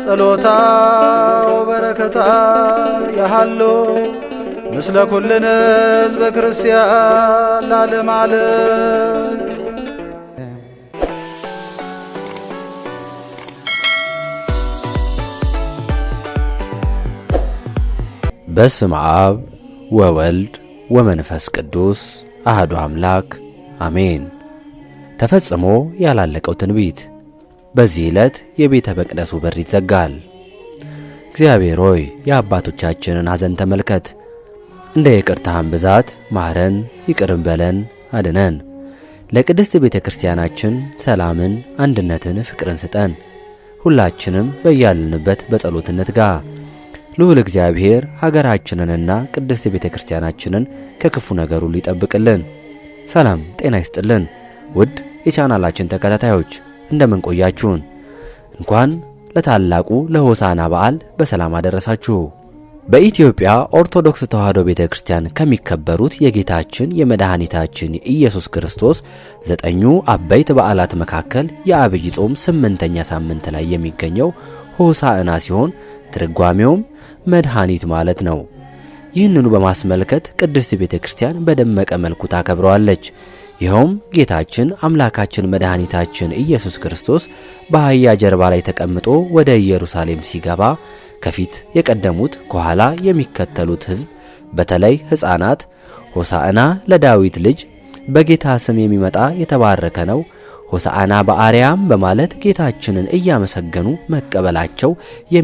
ጸሎታ ወበረከታ ያሃሎ ምስለ ኩልነ ሕዝበ ክርስቲያን ለዓለመ ዓለም። በስም አብ ወወልድ ወመንፈስ ቅዱስ አህዱ አምላክ አሜን። ተፈጽሞ ያላለቀው ትንቢት። በዚህ ዕለት የቤተ መቅደሱ በር ይዘጋል። እግዚአብሔር ሆይ የአባቶቻችንን ሐዘን ተመልከት፣ እንደ ይቅርታህም ብዛት ማረን፣ ይቅርም በለን፣ አድነን። ለቅድስት ቤተ ክርስቲያናችን ሰላምን፣ አንድነትን፣ ፍቅርን ስጠን። ሁላችንም በያለንበት በጸሎት እንትጋ። ልዑል እግዚአብሔር ሀገራችንንና ቅድስት ቤተ ክርስቲያናችንን ከክፉ ነገር ሁሉ ይጠብቅልን። ሰላም ጤና ይስጥልን። ውድ የቻናላችን ተከታታዮች እንደምን ቆያችሁን? እንኳን ለታላቁ ለሆሳዕና በዓል በሰላም አደረሳችሁ። በኢትዮጵያ ኦርቶዶክስ ተዋሕዶ ቤተ ክርስቲያን ከሚከበሩት የጌታችን የመድኃኒታችን የኢየሱስ ክርስቶስ ዘጠኙ አበይት በዓላት መካከል የዐቢይ ጾም 8ኛ ሳምንት ላይ የሚገኘው ሆሳዕና ሲሆን ትርጓሜውም መድኃኒት ማለት ነው። ይህንኑ በማስመልከት ቅድስት ቤተ ክርስቲያን በደመቀ መልኩ ታከብረዋለች። ይኸውም ጌታችን አምላካችን መድኃኒታችን ኢየሱስ ክርስቶስ በአህያ ጀርባ ላይ ተቀምጦ ወደ ኢየሩሳሌም ሲገባ ከፊት የቀደሙት ከኋላ የሚከተሉት ሕዝብ በተለይ ሕፃናት ሆሳዕና ለዳዊት ልጅ በጌታ ስም የሚመጣ የተባረከ ነው፣ ሆሳዕና በአርያም በማለት ጌታችንን እያመሰገኑ መቀበላቸው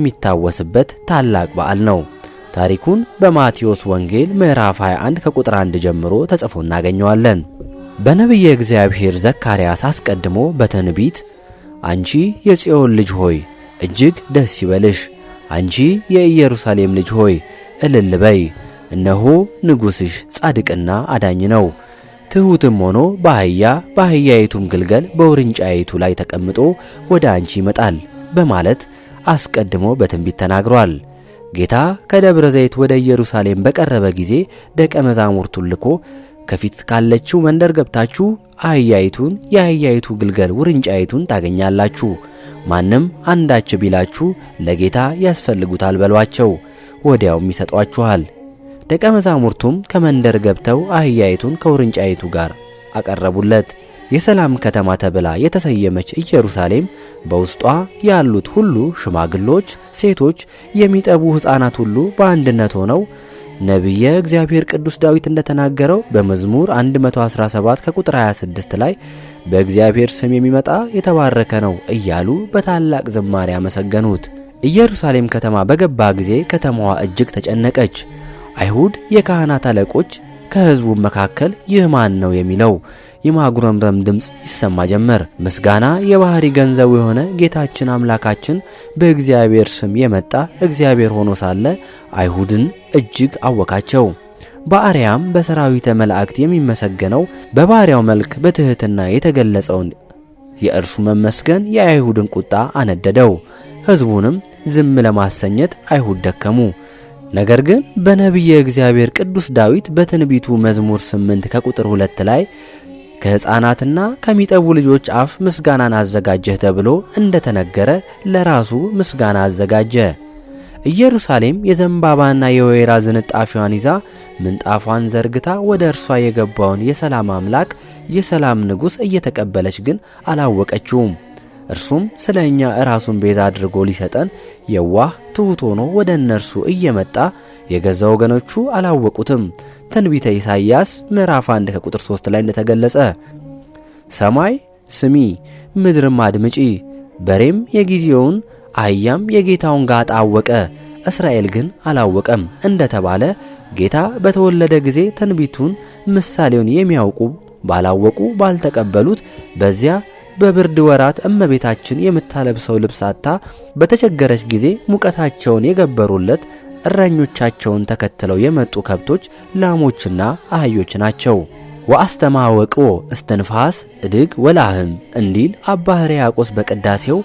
የሚታወስበት ታላቅ በዓል ነው። ታሪኩን በማቴዎስ ወንጌል ምዕራፍ 21 ከቁጥር 1 ጀምሮ ተጽፎ እናገኘዋለን። በነቢየ እግዚአብሔር ዘካርያስ አስቀድሞ በትንቢት አንቺ የጽዮን ልጅ ሆይ እጅግ ደስ ይበልሽ፣ አንቺ የኢየሩሳሌም ልጅ ሆይ እልል በይ፣ እነሆ ንጉሥሽ ጻድቅና አዳኝ ነው፣ ትሑትም ሆኖ በአህያ በአህያይቱም ግልገል በውርንጫይቱ ላይ ተቀምጦ ወደ አንቺ ይመጣል በማለት አስቀድሞ በትንቢት ተናግሯል። ጌታ ከደብረ ዘይት ወደ ኢየሩሳሌም በቀረበ ጊዜ ደቀ መዛሙርቱን ልኮ ከፊት ካለችው መንደር ገብታችሁ አህያይቱን የአህያይቱ ግልገል ውርንጫይቱን ታገኛላችሁ። ማንም አንዳች ቢላችሁ ለጌታ ያስፈልጉታል በሏቸው፣ ወዲያውም ይሰጧችኋል። ደቀ መዛሙርቱም ከመንደር ገብተው አህያይቱን ከውርንጫይቱ ጋር አቀረቡለት። የሰላም ከተማ ተብላ የተሰየመች ኢየሩሳሌም በውስጧ ያሉት ሁሉ ሽማግሎች፣ ሴቶች፣ የሚጠቡ ሕፃናት ሁሉ በአንድነት ሆነው ነቢየ እግዚአብሔር ቅዱስ ዳዊት እንደተናገረው በመዝሙር 117 ከቁጥር 26 ላይ በእግዚአብሔር ስም የሚመጣ የተባረከ ነው እያሉ በታላቅ ዝማሬ አመሰገኑት። ኢየሩሳሌም ከተማ በገባ ጊዜ ከተማዋ እጅግ ተጨነቀች። አይሁድ፣ የካህናት አለቆች፣ ከሕዝቡ መካከል ይህ ማን ነው የሚለው የማጉረምረም ድምፅ ይሰማ ጀመር። ምስጋና የባህሪ ገንዘቡ የሆነ ጌታችን አምላካችን በእግዚአብሔር ስም የመጣ እግዚአብሔር ሆኖ ሳለ አይሁድን እጅግ አወካቸው። በአርያም በሰራዊተ መላእክት የሚመሰገነው በባሪያው መልክ በትሕትና የተገለጸውን የእርሱ መመስገን የአይሁድን ቁጣ አነደደው። ሕዝቡንም ዝም ለማሰኘት አይሁድ ደከሙ። ነገር ግን በነቢየ እግዚአብሔር ቅዱስ ዳዊት በትንቢቱ መዝሙር 8 ከቁጥር 2 ላይ ከሕፃናትና ከሚጠቡ ልጆች አፍ ምስጋናን አዘጋጀህ ተብሎ እንደተነገረ ለራሱ ምስጋና አዘጋጀ። ኢየሩሳሌም የዘንባባና የወይራ ዝንጣፊዋን ይዛ ምንጣፏን ዘርግታ ወደ እርሷ የገባውን የሰላም አምላክ የሰላም ንጉሥ እየተቀበለች ግን አላወቀችውም። እርሱም ስለ እኛ ራሱን ቤዛ አድርጎ ሊሰጠን የዋህ ትሑት ሆኖ ወደ እነርሱ እየመጣ የገዛ ወገኖቹ አላወቁትም። ትንቢተ ኢሳይያስ ምዕራፍ 1 ከቁጥር 3 ላይ እንደተገለጸ ሰማይ ስሚ፣ ምድርም አድምጪ፣ በሬም የጊዜውን አህያም የጌታውን ጋጣ አወቀ፣ እስራኤል ግን አላወቀም እንደተባለ ጌታ በተወለደ ጊዜ ትንቢቱን ምሳሌውን የሚያውቁ ባላወቁ ባልተቀበሉት በዚያ በብርድ ወራት እመቤታችን የምታለብሰው ልብስ አጥታ በተቸገረች ጊዜ ሙቀታቸውን የገበሩለት እረኞቻቸውን ተከትለው የመጡ ከብቶች ላሞችና አህዮች ናቸው። ወአስተማወቅዎ እስትንፋስ እድግ ወላህም እንዲል አባ ሕርያቆስ በቅዳሴው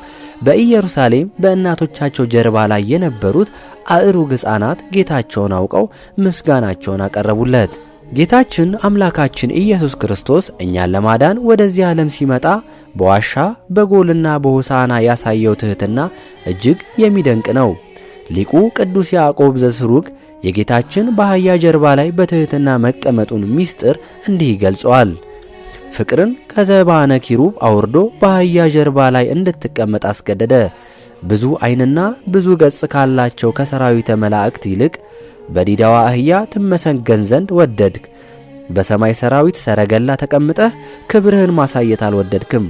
በኢየሩሳሌም በእናቶቻቸው ጀርባ ላይ የነበሩት አእሩግ ሕፃናት ጌታቸውን አውቀው ምስጋናቸውን አቀረቡለት። ጌታችን አምላካችን ኢየሱስ ክርስቶስ እኛን ለማዳን ወደዚህ ዓለም ሲመጣ በዋሻ በጎልና በሆሳዕና ያሳየው ትሕትና እጅግ የሚደንቅ ነው። ሊቁ ቅዱስ ያዕቆብ ዘስሩግ የጌታችን በአህያ ጀርባ ላይ በትሕትና መቀመጡን ምስጢር እንዲህ ይገልጸዋል። ፍቅርን ከዘባነ ኪሩብ አውርዶ በአህያ ጀርባ ላይ እንድትቀመጥ አስገደደ። ብዙ ዓይንና ብዙ ገጽ ካላቸው ከሰራዊተ መላእክት ይልቅ በዲዳዋ አህያ ትመሰገን ዘንድ ወደድክ። በሰማይ ሰራዊት ሰረገላ ተቀምጠህ ክብርህን ማሳየት አልወደድክም።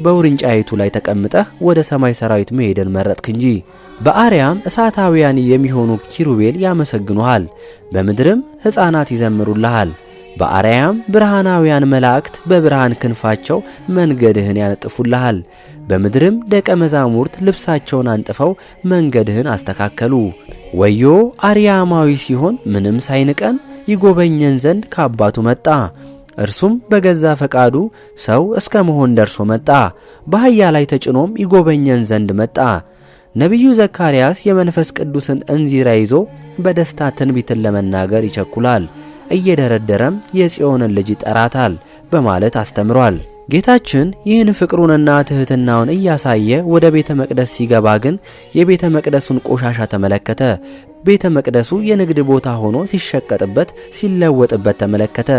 በውርንጫይቱ ላይ ተቀምጠህ ወደ ሰማይ ሰራዊት መሄድን መረጥክ እንጂ። በአርያም እሳታውያን የሚሆኑ ኪሩቤል ያመሰግኑሃል፣ በምድርም ሕፃናት ይዘምሩልሃል። በአርያም ብርሃናውያን መላእክት በብርሃን ክንፋቸው መንገድህን ያነጥፉልሃል። በምድርም ደቀ መዛሙርት ልብሳቸውን አንጥፈው መንገድህን አስተካከሉ። ወዮ አርያማዊ ሲሆን ምንም ሳይንቀን ይጎበኘን ዘንድ ከአባቱ መጣ። እርሱም በገዛ ፈቃዱ ሰው እስከ መሆን ደርሶ መጣ። በአህያ ላይ ተጭኖም ይጎበኘን ዘንድ መጣ። ነቢዩ ዘካርያስ የመንፈስ ቅዱስን እንዚራ ይዞ በደስታ ትንቢትን ለመናገር ይቸኩላል፣ እየደረደረም የጽዮንን ልጅ ይጠራታል በማለት አስተምሯል። ጌታችን ይህን ፍቅሩንና ትሕትናውን እያሳየ ወደ ቤተ መቅደስ ሲገባ ግን የቤተ መቅደሱን ቆሻሻ ተመለከተ። ቤተ መቅደሱ የንግድ ቦታ ሆኖ ሲሸቀጥበት፣ ሲለወጥበት ተመለከተ።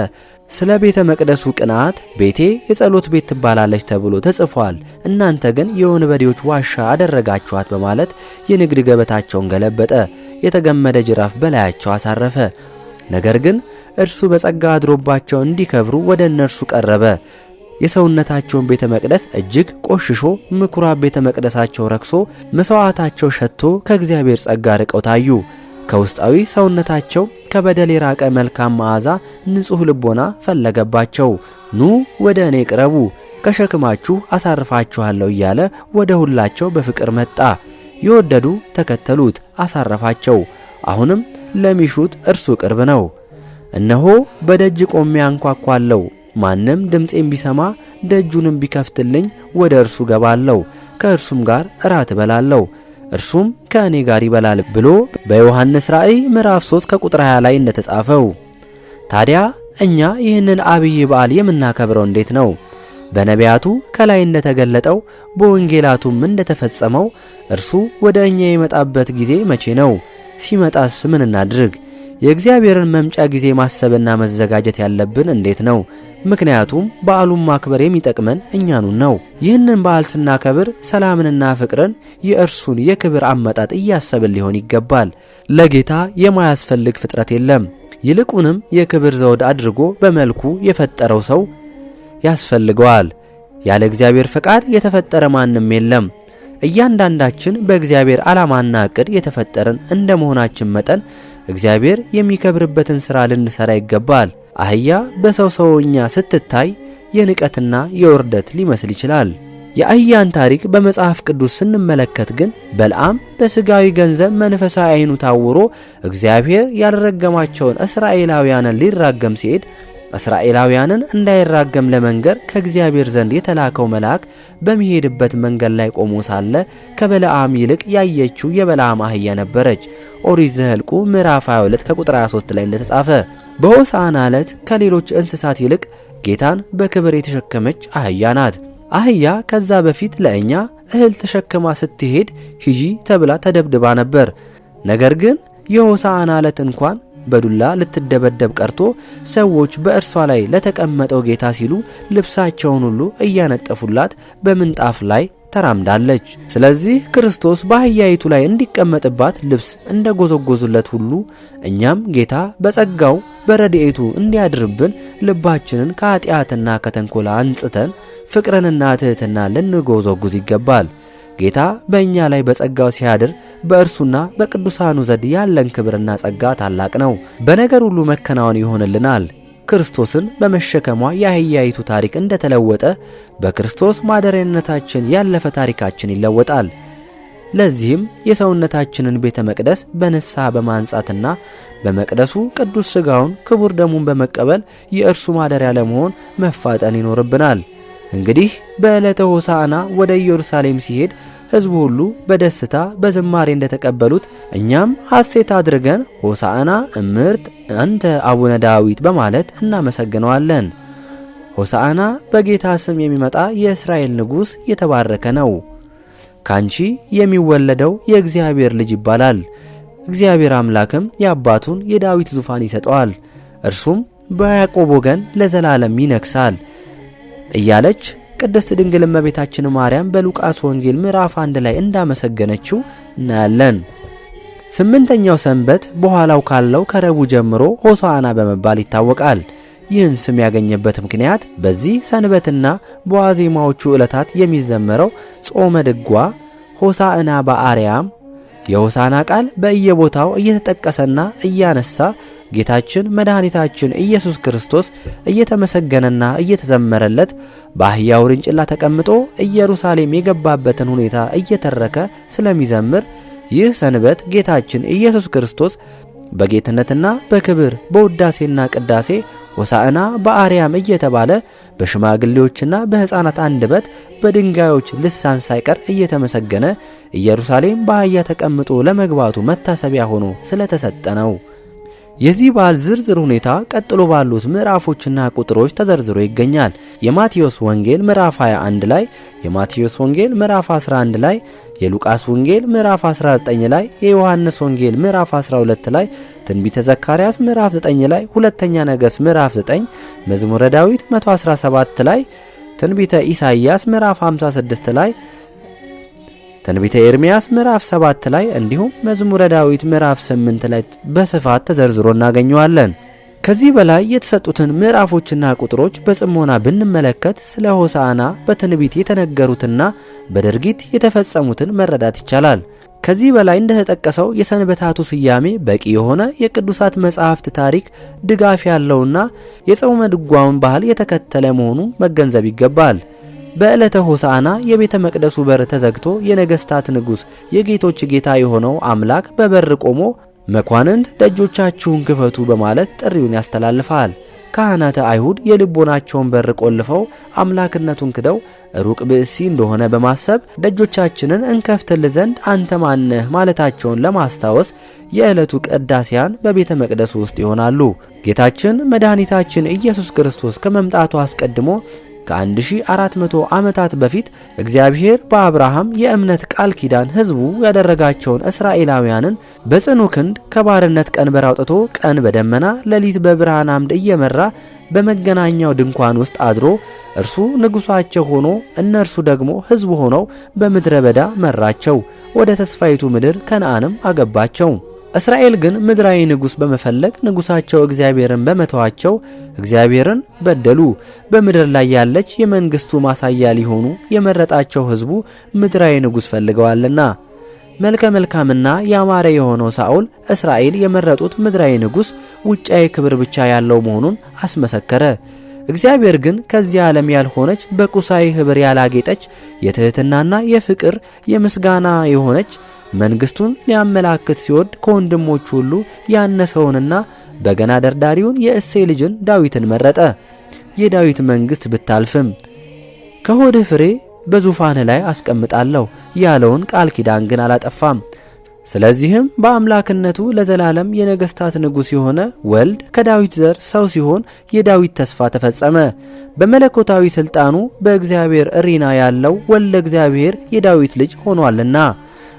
ስለ ቤተ መቅደሱ ቅንዓት ቤቴ የጸሎት ቤት ትባላለች ተብሎ ተጽፏል፣ እናንተ ግን የወንበዴዎች ዋሻ አደረጋችኋት በማለት የንግድ ገበታቸውን ገለበጠ። የተገመደ ጅራፍ በላያቸው አሳረፈ። ነገር ግን እርሱ በጸጋ አድሮባቸው እንዲከብሩ ወደ እነርሱ ቀረበ። የሰውነታቸውን ቤተ መቅደስ እጅግ ቆሽሾ ምኩራብ ቤተ መቅደሳቸው ረክሶ መሥዋዕታቸው ሸቶ ከእግዚአብሔር ጸጋ ርቀው ታዩ። ከውስጣዊ ሰውነታቸው ከበደል የራቀ መልካም መዓዛ ንጹሕ ልቦና ፈለገባቸው። ኑ ወደ እኔ ቅረቡ ከሸክማችሁ አሳርፋችኋለሁ እያለ ወደ ሁላቸው በፍቅር መጣ። የወደዱ ተከተሉት፣ አሳረፋቸው። አሁንም ለሚሹት እርሱ ቅርብ ነው። እነሆ በደጅ ቆሜ አንኳኳለሁ፣ ማንም ድምፄን ቢሰማ ደጁንም ቢከፍትልኝ ወደ እርሱ ገባለሁ፣ ከእርሱም ጋር እራት እበላለሁ፣ እርሱም ከእኔ ጋር ይበላል ብሎ በዮሐንስ ራእይ ምዕራፍ 3 ከቁጥር 20 ላይ እንደተጻፈው። ታዲያ እኛ ይህንን አብይ በዓል የምናከብረው እንዴት ነው? በነቢያቱ ከላይ እንደተገለጠው በወንጌላቱም እንደተፈጸመው እርሱ ወደ እኛ የመጣበት ጊዜ መቼ ነው? ሲመጣስ ምን እናድርግ? የእግዚአብሔርን መምጫ ጊዜ ማሰብና መዘጋጀት ያለብን እንዴት ነው? ምክንያቱም በዓሉን ማክበር የሚጠቅመን እኛኑን ነው። ይህንን በዓል ስናከብር ሰላምንና ፍቅርን የእርሱን የክብር አመጣጥ እያሰብን ሊሆን ይገባል። ለጌታ የማያስፈልግ ፍጥረት የለም። ይልቁንም የክብር ዘውድ አድርጎ በመልኩ የፈጠረው ሰው ያስፈልገዋል። ያለ እግዚአብሔር ፈቃድ የተፈጠረ ማንም የለም። እያንዳንዳችን በእግዚአብሔር ዓላማና ዕቅድ የተፈጠረን እንደ መሆናችን መጠን እግዚአብሔር የሚከብርበትን ሥራ ልንሠራ ይገባል። አህያ በሰው ሰውኛ ስትታይ የንቀትና የውርደት ሊመስል ይችላል። የአህያን ታሪክ በመጽሐፍ ቅዱስ ስንመለከት ግን በልዓም በሥጋዊ ገንዘብ መንፈሳዊ ዓይኑ ታውሮ እግዚአብሔር ያልረገማቸውን እስራኤላውያንን ሊራገም ሲሄድ እስራኤላውያንን እንዳይራገም ለመንገር ከእግዚአብሔር ዘንድ የተላከው መልአክ በሚሄድበት መንገድ ላይ ቆሞ ሳለ ከበለዓም ይልቅ ያየችው የበለዓም አህያ ነበረች። ኦሪት ዘኍልቍ ምዕራፍ 22 ከቁጥር 23 ላይ እንደተጻፈ በሆሳዕና ዕለት ከሌሎች እንስሳት ይልቅ ጌታን በክብር የተሸከመች አህያ ናት። አህያ ከዛ በፊት ለእኛ እህል ተሸክማ ስትሄድ ሂጂ ተብላ ተደብድባ ነበር። ነገር ግን የሆሳዕና ዕለት እንኳን በዱላ ልትደበደብ ቀርቶ ሰዎች በእርሷ ላይ ለተቀመጠው ጌታ ሲሉ ልብሳቸውን ሁሉ እያነጠፉላት በምንጣፍ ላይ ተራምዳለች። ስለዚህ ክርስቶስ በአህያይቱ ላይ እንዲቀመጥባት ልብስ እንደጎዘጎዙለት ሁሉ እኛም ጌታ በጸጋው በረድኤቱ እንዲያድርብን ልባችንን ከኃጢአትና ከተንኮል አንጽተን ፍቅርንና ትሕትና ልንጎዘጉዝ ይገባል። ጌታ በእኛ ላይ በጸጋው ሲያድር በእርሱና በቅዱሳኑ ዘንድ ያለን ክብርና ጸጋ ታላቅ ነው። በነገር ሁሉ መከናወን ይሆንልናል። ክርስቶስን በመሸከሟ የአህያይቱ ታሪክ እንደተለወጠ በክርስቶስ ማደሪያነታችን ያለፈ ታሪካችን ይለወጣል። ለዚህም የሰውነታችንን ቤተ መቅደስ በንስሐ በማንጻትና በመቅደሱ ቅዱስ ሥጋውን ክቡር ደሙን በመቀበል የእርሱ ማደሪያ ለመሆን መፋጠን ይኖርብናል። እንግዲህ በዕለተ ሆሳዕና ወደ ኢየሩሳሌም ሲሄድ ሕዝቡ ሁሉ በደስታ በዝማሬ እንደተቀበሉት እኛም ሐሴት አድርገን ሆሳዕና እምርት አንተ አቡነ ዳዊት በማለት እናመሰግነዋለን። ሆሳዕና በጌታ ስም የሚመጣ የእስራኤል ንጉሥ የተባረከ ነው። ካንቺ የሚወለደው የእግዚአብሔር ልጅ ይባላል። እግዚአብሔር አምላክም የአባቱን የዳዊት ዙፋን ይሰጠዋል፣ እርሱም በያዕቆብ ወገን ለዘላለም ይነግሣል እያለች ቅድስት ድንግል እመቤታችን ማርያም በሉቃስ ወንጌል ምዕራፍ 1 ላይ እንዳመሰገነችው እናያለን። ስምንተኛው ሰንበት በኋላው ካለው ከረቡዕ ጀምሮ ሆሳዕና በመባል ይታወቃል። ይህን ስም ያገኘበት ምክንያት በዚህ ሰንበትና በዋዜማዎቹ ዕለታት የሚዘመረው ጾመ ድጓ ሆሳዕና በአርያም የሆሳዕና ቃል በየቦታው እየተጠቀሰና እያነሳ ጌታችን መድኃኒታችን ኢየሱስ ክርስቶስ እየተመሰገነና እየተዘመረለት በአህያ ውርንጭላ ተቀምጦ ኢየሩሳሌም የገባበትን ሁኔታ እየተረከ ስለሚዘምር ይህ ሰንበት ጌታችን ኢየሱስ ክርስቶስ በጌትነትና በክብር በውዳሴና ቅዳሴ ሆሳዕና በአርያም እየተባለ በሽማግሌዎችና በሕፃናት አንደበት በድንጋዮች ልሳን ሳይቀር እየተመሰገነ ኢየሩሳሌም በአህያ ተቀምጦ ለመግባቱ መታሰቢያ ሆኖ ስለተሰጠ ነው። የዚህ በዓል ዝርዝር ሁኔታ ቀጥሎ ባሉት ምዕራፎችና ቁጥሮች ተዘርዝሮ ይገኛል። የማቴዎስ ወንጌል ምዕራፍ 21 ላይ፣ የማቴዎስ ወንጌል ምዕራፍ 11 ላይ፣ የሉቃስ ወንጌል ምዕራፍ 19 ላይ፣ የዮሐንስ ወንጌል ምዕራፍ 12 ላይ፣ ትንቢተ ዘካርያስ ምዕራፍ 9 ላይ፣ ሁለተኛ ነገሥት ምዕራፍ 9፣ መዝሙረ ዳዊት 117 ላይ፣ ትንቢተ ኢሳይያስ ምዕራፍ 56 ላይ፣ ትንቢተ ኤርምያስ ምዕራፍ 7 ላይ እንዲሁም መዝሙረ ዳዊት ምዕራፍ 8 ላይ በስፋት ተዘርዝሮ እናገኘዋለን። ከዚህ በላይ የተሰጡትን ምዕራፎችና ቁጥሮች በጽሞና ብንመለከት ስለ ሆሳዕና በትንቢት የተነገሩትና በድርጊት የተፈጸሙትን መረዳት ይቻላል። ከዚህ በላይ እንደተጠቀሰው የሰንበታቱ ስያሜ በቂ የሆነ የቅዱሳት መጻሕፍት ታሪክ ድጋፍ ያለውና የጾመ ድጓውን ባህል የተከተለ መሆኑ መገንዘብ ይገባል። በዕለተ ሆሳዕና የቤተ መቅደሱ በር ተዘግቶ የነገሥታት ንጉሥ የጌቶች ጌታ የሆነው አምላክ በበር ቆሞ መኳንንት ደጆቻችሁን ክፈቱ በማለት ጥሪውን ያስተላልፋል። ካህናተ አይሁድ የልቦናቸውን በር ቆልፈው አምላክነቱን ክደው ሩቅ ብእሲ እንደሆነ በማሰብ ደጆቻችንን እንከፍትል ዘንድ አንተ ማነህ ማለታቸውን ለማስታወስ የዕለቱ ቅዳሴያን በቤተ መቅደሱ ውስጥ ይሆናሉ። ጌታችን መድኃኒታችን ኢየሱስ ክርስቶስ ከመምጣቱ አስቀድሞ ከ1400 ዓመታት በፊት እግዚአብሔር በአብርሃም የእምነት ቃል ኪዳን ሕዝቡ ያደረጋቸውን እስራኤላውያንን በጽኑ ክንድ ከባርነት ቀንበር አውጥቶ ቀን በደመና ሌሊት በብርሃን አምድ እየመራ በመገናኛው ድንኳን ውስጥ አድሮ እርሱ ንጉሣቸው ሆኖ እነርሱ ደግሞ ሕዝቡ ሆነው በምድረ በዳ መራቸው። ወደ ተስፋይቱ ምድር ከነዓንም አገባቸው። እስራኤል ግን ምድራዊ ንጉሥ በመፈለግ ንጉሣቸው እግዚአብሔርን በመተዋቸው እግዚአብሔርን በደሉ። በምድር ላይ ያለች የመንግሥቱ ማሳያ ሊሆኑ የመረጣቸው ሕዝቡ ምድራዊ ንጉሥ ፈልገዋልና። መልከ መልካምና ያማረ የሆነው ሳኦል እስራኤል የመረጡት ምድራዊ ንጉሥ ውጫዊ ክብር ብቻ ያለው መሆኑን አስመሰከረ። እግዚአብሔር ግን ከዚህ ዓለም ያልሆነች በቁሳዊ ኅብር ያላጌጠች የትሕትናና የፍቅር የምስጋና የሆነች መንግሥቱን ሊያመላክት ሲወድ ከወንድሞቹ ሁሉ ያነሰውንና በገና ደርዳሪውን የእሴይ ልጅን ዳዊትን መረጠ። የዳዊት መንግሥት ብታልፍም ከሆድህ ፍሬ በዙፋንህ ላይ አስቀምጣለሁ ያለውን ቃል ኪዳን ግን አላጠፋም። ስለዚህም በአምላክነቱ ለዘላለም የነገሥታት ንጉሥ የሆነ ወልድ ከዳዊት ዘር ሰው ሲሆን የዳዊት ተስፋ ተፈጸመ። በመለኮታዊ ሥልጣኑ በእግዚአብሔር እሪና ያለው ወልደ እግዚአብሔር የዳዊት ልጅ ሆኗልና።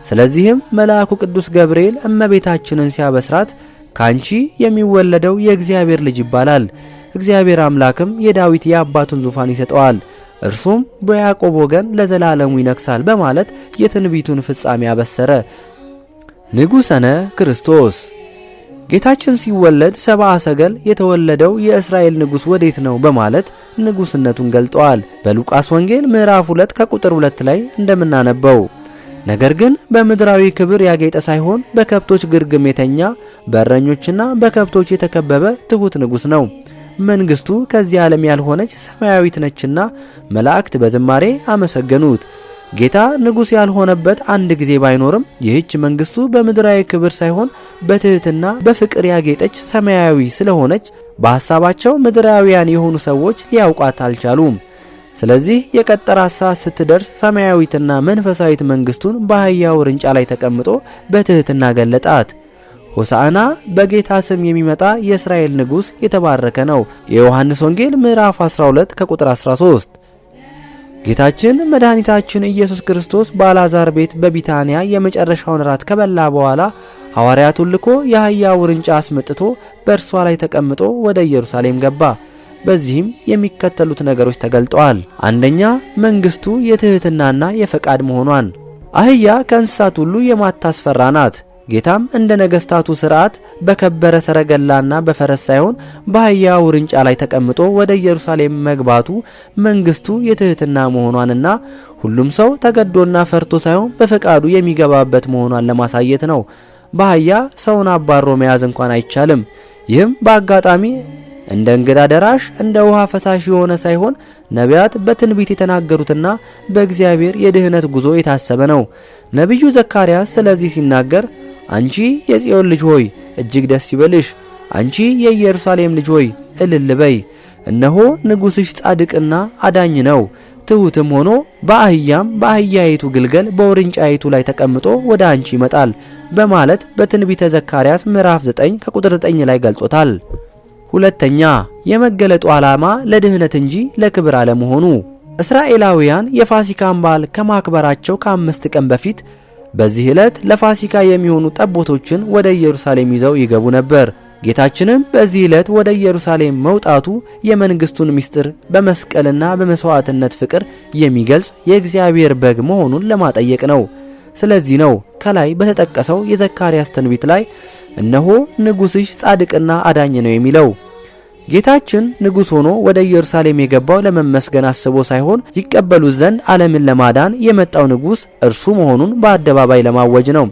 ስለዚህም መልአኩ ቅዱስ ገብርኤል እመቤታችንን ሲያበስራት ካንቺ የሚወለደው የእግዚአብሔር ልጅ ይባላል፣ እግዚአብሔር አምላክም የዳዊት የአባቱን ዙፋን ይሰጠዋል፣ እርሱም በያዕቆብ ወገን ለዘላለሙ ይነግሣል በማለት የትንቢቱን ፍጻሜ አበሰረ። ንጉሠነ ክርስቶስ ጌታችን ሲወለድ ሰብአ ሰገል የተወለደው የእስራኤል ንጉሥ ወዴት ነው በማለት ንጉሥነቱን ገልጠዋል። በሉቃስ ወንጌል ምዕራፍ 2 ከቁጥር 2 ላይ እንደምናነበው ነገር ግን በምድራዊ ክብር ያጌጠ ሳይሆን በከብቶች ግርግም የተኛ በእረኞችና በከብቶች የተከበበ ትሑት ንጉሥ ነው። መንግሥቱ ከዚህ ዓለም ያልሆነች ሰማያዊት ነችና መላእክት በዝማሬ አመሰገኑት። ጌታ ንጉሥ ያልሆነበት አንድ ጊዜ ባይኖርም ይህች መንግሥቱ በምድራዊ ክብር ሳይሆን በትሕትና በፍቅር ያጌጠች ሰማያዊ ስለሆነች በሐሳባቸው ምድራውያን የሆኑ ሰዎች ሊያውቋት አልቻሉም። ስለዚህ የቀጠራት ሰዓት ስትደርስ ሰማያዊትና መንፈሳዊት መንግስቱን በአህያ ውርንጫ ላይ ተቀምጦ በትሕትና ገለጣት። ሆሳዕና በጌታ ስም የሚመጣ የእስራኤል ንጉሥ የተባረከ ነው። የዮሐንስ ወንጌል ምዕራፍ 12 ከቁጥር 13። ጌታችን መድኃኒታችን ኢየሱስ ክርስቶስ በአልዓዛር ቤት በቢታንያ የመጨረሻውን ራት ከበላ በኋላ ሐዋርያቱን ልኮ የአህያ ውርንጫ አስመጥቶ በእርሷ ላይ ተቀምጦ ወደ ኢየሩሳሌም ገባ። በዚህም የሚከተሉት ነገሮች ተገልጠዋል። አንደኛ፣ መንግስቱ የትሕትናና የፈቃድ መሆኗን። አህያ ከእንስሳት ሁሉ የማታስፈራ ናት። ጌታም እንደ ነገስታቱ ሥርዓት በከበረ ሰረገላና በፈረስ ሳይሆን በአህያ ውርንጫ ላይ ተቀምጦ ወደ ኢየሩሳሌም መግባቱ መንግስቱ የትሕትና መሆኗንና ሁሉም ሰው ተገዶና ፈርቶ ሳይሆን በፈቃዱ የሚገባበት መሆኗን ለማሳየት ነው። በአህያ ሰውን አባሮ መያዝ እንኳን አይቻልም። ይህም በአጋጣሚ እንደ እንግዳ ደራሽ እንደ ውሃ ፈሳሽ የሆነ ሳይሆን ነቢያት በትንቢት የተናገሩትና በእግዚአብሔር የድኅነት ጉዞ የታሰበ ነው። ነቢዩ ዘካርያስ ስለዚህ ሲናገር አንቺ የጽዮን ልጅ ሆይ እጅግ ደስ ይበልሽ፣ አንቺ የኢየሩሳሌም ልጅ ሆይ እልል በይ፣ እነሆ ንጉሥሽ ጻድቅና አዳኝ ነው፣ ትሑትም ሆኖ በአህያም በአህያይቱ ግልገል በውርንጫይቱ ላይ ተቀምጦ ወደ አንቺ ይመጣል በማለት በትንቢተ ዘካርያስ ምዕራፍ 9 ከቁጥር 9 ላይ ገልጦታል። ሁለተኛ፣ የመገለጡ ዓላማ ለድህነት እንጂ ለክብር አለመሆኑ። እስራኤላውያን የፋሲካን በዓል ከማክበራቸው ከ5 ቀን በፊት በዚህ ዕለት ለፋሲካ የሚሆኑ ጠቦቶችን ወደ ኢየሩሳሌም ይዘው ይገቡ ነበር። ጌታችንም በዚህ ዕለት ወደ ኢየሩሳሌም መውጣቱ የመንግስቱን ምስጢር በመስቀልና በመስዋዕትነት ፍቅር የሚገልጽ የእግዚአብሔር በግ መሆኑን ለማጠየቅ ነው። ስለዚህ ነው ከላይ በተጠቀሰው የዘካርያስ ትንቢት ላይ እነሆ ንጉሥሽ ጻድቅና አዳኝ ነው የሚለው። ጌታችን ንጉሥ ሆኖ ወደ ኢየሩሳሌም የገባው ለመመስገን አስቦ ሳይሆን ይቀበሉት ዘንድ ዓለምን ለማዳን የመጣው ንጉሥ እርሱ መሆኑን በአደባባይ ለማወጅ ነው።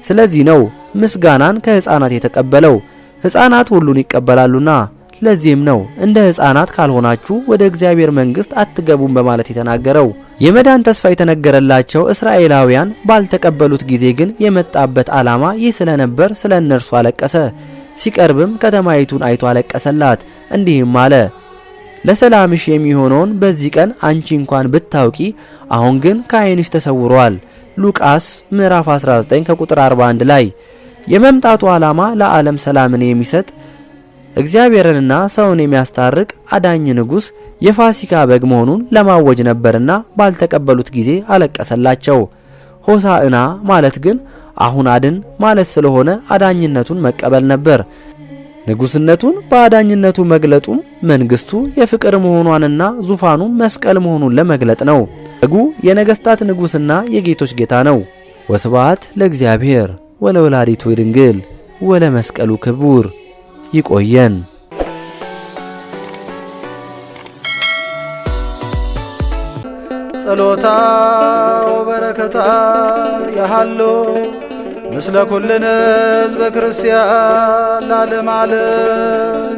ስለዚህ ነው ምስጋናን ከሕፃናት የተቀበለው። ሕፃናት ሁሉን ይቀበላሉና። ለዚህም ነው እንደ ሕፃናት ካልሆናችሁ ወደ እግዚአብሔር መንግሥት አትገቡም በማለት የተናገረው። የመዳን ተስፋ የተነገረላቸው እስራኤላውያን ባልተቀበሉት ጊዜ ግን የመጣበት ዓላማ ይህ ስለነበር ስለ እነርሱ አለቀሰ። ሲቀርብም ከተማይቱን አይቶ አለቀሰላት፣ እንዲህም አለ፦ ለሰላምሽ የሚሆነውን በዚህ ቀን አንቺ እንኳን ብታውቂ፣ አሁን ግን ከዓይንሽ ተሰውሯል። ሉቃስ ምዕራፍ 19 ከቁጥር 41 ላይ። የመምጣቱ ዓላማ ለዓለም ሰላምን የሚሰጥ እግዚአብሔርንና ሰውን የሚያስታርቅ አዳኝ ንጉሥ የፋሲካ በግ መሆኑን ለማወጅ ነበርና ባልተቀበሉት ጊዜ አለቀሰላቸው። ሆሳዕና ማለት ግን አሁን አድን ማለት ስለሆነ አዳኝነቱን መቀበል ነበር። ንጉሥነቱን በአዳኝነቱ መግለጡም መንግስቱ የፍቅር መሆኗንና ዙፋኑ መስቀል መሆኑን ለመግለጥ ነው። በጉ የነገስታት ንጉሥና የጌቶች ጌታ ነው። ወስብሐት ለእግዚአብሔር ወለወላዲቱ ድንግል ወለመስቀሉ ክቡር። ይቆየን። ጸሎታ ወበረከታ ያሃሎ ምስለ ኩልነ ሕዝበ ክርስቲያን ለዓለመ ዓለም።